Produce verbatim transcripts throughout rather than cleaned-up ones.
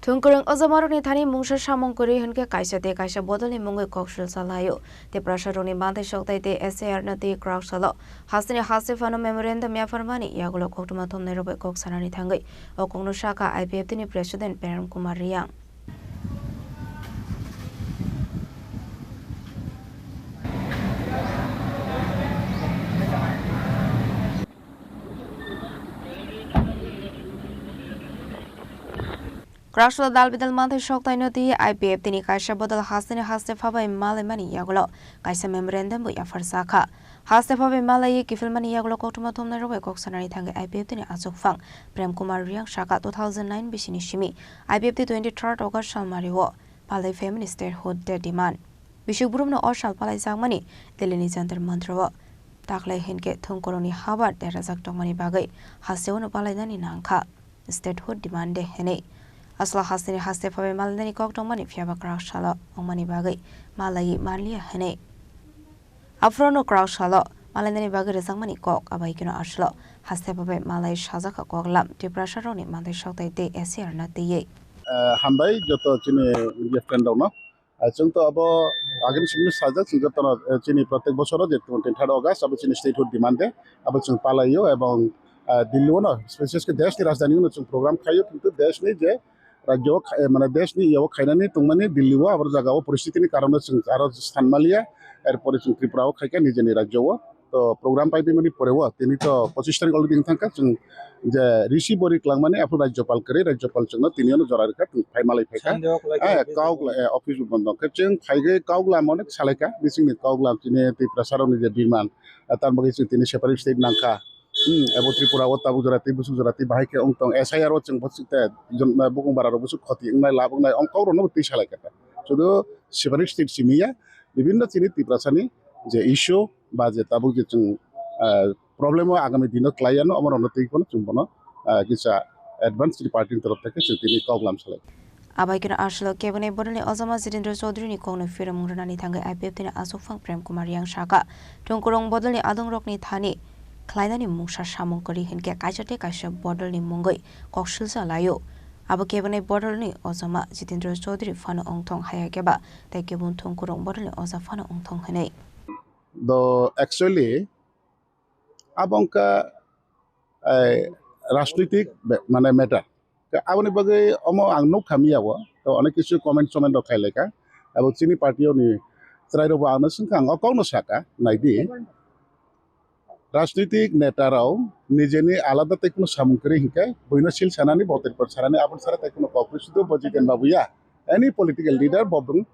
Thwngkwrwng ojamarokni thani mungsa samung kwrwi hwnkhe kaisa tei kaisa bodolni mungwi kok silsa laio. Tiprasarokni manthai sokthai tei S I R no twi kwrak salo hasteni haste phano memorandum yapharmani yagulo koktwma thumnairok bai kok sanani thangwi o kokno sakha I P F T ni President Prem Kumar Reang. Kwraksalo dal bidal manthai sokthai no twi I P F T ni kaisa bodol hasteni haste phabai malaimani yagulo kaisa memorandum bo yapharjakha. Haste phabai malaiwi kiphilmani yagulo koktwma thumnairok bai kok sanani thangwi I P F T ni achukphang Prem Kumar Reang sakha two thousand nine bisini simi I P F T twenty-third August salmario palai phaimani statehood de demand. Bisik borokno o sal palaijakmani Delhi ni Jantar Mantar o taklai hinkhe thwngkwrwngni habar derajak tongmani bagwi hasteo no palainani nangkha. Statehood demand de hinwi. Aswk hasteni haste phabai malainani kok tongmani, phiyaba kwrak salo wngmani bagwi malaiwi manliya hinwi. Aphuru no kwrak salo malainani bagwi rwjakmani kok, abai kheno aswlo haste phabai malai sajakha koklam Tiprasarokni manthai sokthai tei S I R no twiwi. Eh, hambai joto chini media friend rokno. Ah, chwng to abo agini simi sajak, chwng jotono, eh, chini protek bosoro je twenty-third August abo chini statehood demand day, abo chwng palaio ebong, ah, Delhi o no, special khe desh ni rajdhani o no chwng program khaio, kintu desh ni je rajyo o khai-, eh, mane desh ni iya o khainani tongmani Delhi o abo jaga o poristiti ni karon o chwng aro sanmaliya, er pore chwng Tripura o khaikha nijeni rajyo o. To program paiphaimani pore o tini to pochish tarik already wng thangkha, chwng je receive bo ri kwlangmani aphuru Rajyapal kwrwi, Rajyapal chwngno tini ono jora rwkha, chwng phai malai phaikha. Sande o kwlai kha, eh, office bo kok bondo khe chwng phaigwi kok lama onek salaikha, bisingni kok lam chini Tiprasarokni je demand, eh, tamni bagwi chwng tini separate state nangkha. Hmm, abo Tripura o tabuk jora tei busuk jora tei bahai khe wng tong, S I R o chwng bwswk te jon-, bukung bara rok bwswk khoti wngnai, lab wngnai, wng kok rokno bo twi salaikha. Sudu separate state simi ya, bibinno chini Tiprasani je issue, ba je tabuk je chwng, ah, problem o agami dino kwlai yano, omo rokno twi phano chwng bono, ah, kisa advance ni party ni torof theke chwng tini kok lam salai. Abai kheno aswlo kebengni bodolni ojama Jitendra Chaudhary ni kokno phirimung rwnani thangwi I P F T ni achukphang Prem Kumar Reang sakha, thwngkwrwng bodolni adongrokni thani khlainani mungsa samung kwrwi hinkhe kaisa tei kaisa bodolni mungwi kok silsa laio. Abo kebengni bodolni ojama Jitendra Chaudhary phano wngthong, haya khe ba tei kebeng thwngkwrwng bodolni oja phano wngthong hinwi. Do actually, abo wngkha, eh, rajnitik be-, mane matter. Aboni bagwi omo ang nukha miya o, to onek kisu comment soment rok khailai kha. Abo chini party o ni chwrai rok bo ang no swngkha, ang o kok no sakha, naidi. Rajnitik neta rok nijeni alada tei kuno samung kwrwi hinkhe buino sil sanani, voter card sanani, aboni sara tei kuno kok kwrwi, sudu bo Jiten Babu ya. Any political leader bo bwrwng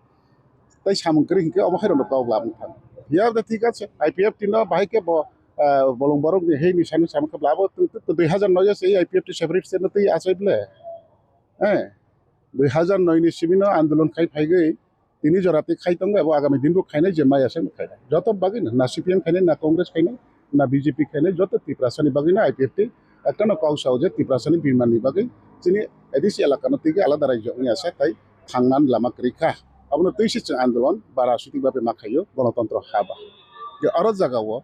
tei samung kwrwi hinkhe omo hai rokno kok labwna thang. Phiya hwnkhe thik ache, I P F T no bahai khe bo, ah, bolong borok ni hei ni sani samung khe labo twi, twi, twi dui hazar noi o se I P F T separate state no twi achai ble. Eh, dui hazar noi ni simi no andolon khai phaigwi tini jora twi khai tongo, abo agami din bo khainai je maya se khainai. Joto bagwi no, na C P M khainai, na Congress khainai, na B J P khainai, joto Tiprasani bagwi no I P F T ekta no kok sao je Tiprasani birman ni bagwi chini A D C elaka no twi alada rajyo wngya se tai thangnan lama kwrwi kha. Abono twi se chwng andolon ba rajnitik babe ma khaio, gonotontro ha ba. Je oro jaga o,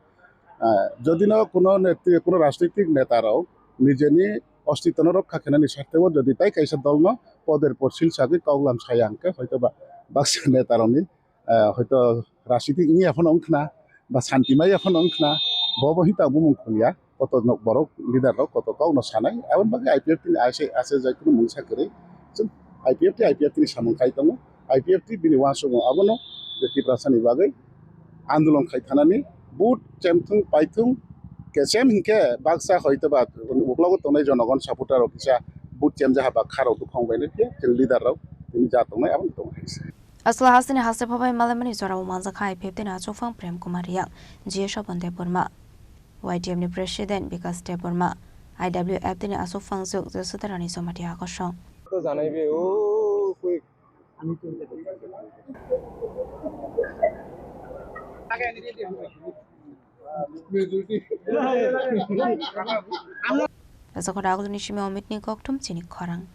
ah, jodi no kuno neti-, kuno rajnitik neta rok nijeni ostitwno rokha khenani sarthe o jodi tai kaisa dolno poder porsil sagwi koklam saya hwnkhe hoito ba baksa neta rokni, ah, hoito rajnitik wngya phano wngkhna ba santi maya phano wngkhna, bo bo hinta bumung khuliya, koto nok borok leader rok koto kokno sanai, aboni bagwi I P F T ni ase, ase jai kunu mungsa kwrwi. Chwng I P F T, I P F T ni samung khai tongo, I P F T bini uansukmung abono je Tiprasani bagwi andolon khai thanani, vote chemthung paithung, kesem hinkhe baksa hoito ba uklogo tongnai jonogon supporter rok kisa vote chemjaha ba kharok buphang bai nai phiya chwng leader rok tini ja tongnai abono tongo hai se. Aswla hasteni haste phabai malaimani jorao manjakha I P F T ni achukphang Prem Kumar Reang, G S Oban Debbarma, Y T F ni President Bikas Debbarma, I W F T ni achukphang juk Jasudharani Jamatia Kosong. To janai be, o, koi. Rasa kota aku ni simi omit ni kok thum chini khorang.